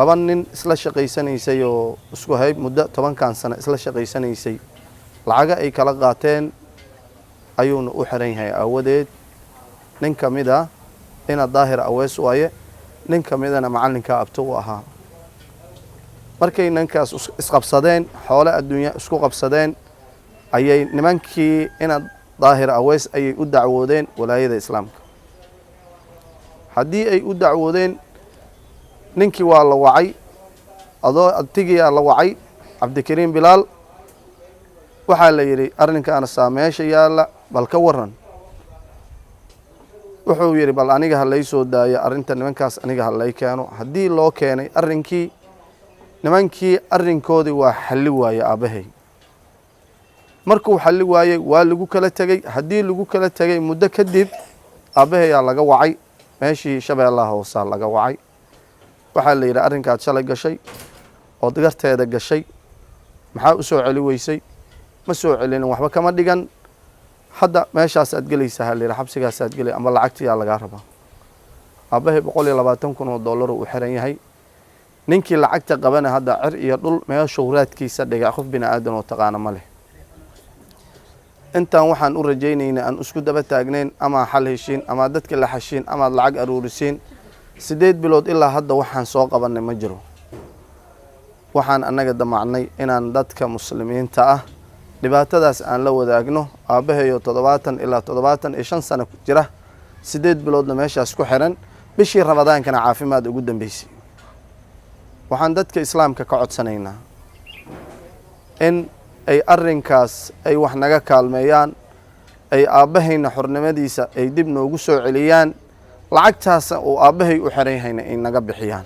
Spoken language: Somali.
Laba nin isla shaqaysanaysay oo isku hayb muddo 10-kan sano isla shaqaysanaysay, lacaga ay kala qaateen ayuuna u xiran yahay aawadeed. Nin ka mid a ina Daahir Aweys waaye, nin ka midana macallinka abto u ahaa. Markay ninkaas isqabsadeen, xoole adduunya isku qabsadeen, ayay nimankii ina Daahir Aweys ayay u dacwoodeen walaayada Islaamka. Haddii ay u dacwoodeen, ninkii waa la wacay, adoo abtigiyaa la wacay, Cabdikariim Bilaal. Waxaa la yidhi, arrinkaana saa meesha yaalla, bal ka waran. Wuxuu yidhi, bal aniga ha lay soo daayo arrinta nimankaas, aniga ha lay keeno. Haddii loo keenay arrinkii, nimankii arrinkoodii waa xalli waaye. Aabbahay markuu xalli waayey, waa lagu kala tegey. Haddii lagu kala tegey, muddo kadib aabbahayaa laga wacay meeshii Shabeellaha Hoosaa laga wacay. Waxaa la yidhi, arrinkaad shalay gashay ood garteeda gashay, maxaa u soo celi weysay? Ma soo celinin, waxba kama dhigan. Hadda meeshaasaad gelaysaa, ha la yidhi, xabsigaasaad gelay ama lacagtiyaa lagaa rabaa. Aabbahay 120,000 oo dollar uu xiran yahay. Ninkii lacagta qabana hadda cir iyo dhul meeshuu raadkiisa dhigay qof bini aadan oo taqaana ma leh. Intaan waxaan u rajaynaynaa aan isku daba taagnayn, ama xal heshiin ama dadka la xashiin amaad lacag aruurisiin. 8 bilood ilaa hadda waxaan soo qabanay ma jiro. Waxaan annaga damacnay inaan dadka Muslimiinta ah dhibaatadaas aan la wadaagno. Aabbahayo 70 ilaa 75 sano jira, 8 biloodna meeshaas ku xiran, bishii Ramadaankana caafimaad ugu dambeysay. Waxaan dadka Islaamka ka codsanaynaa in ay arrinkaas ay wax naga kaalmeeyaan, ay aabbahayna xornimadiisa ay dib noogu soo celiyaan, lacagtaasa uu aabbahay u xiran yahayna ay naga bixiyaan.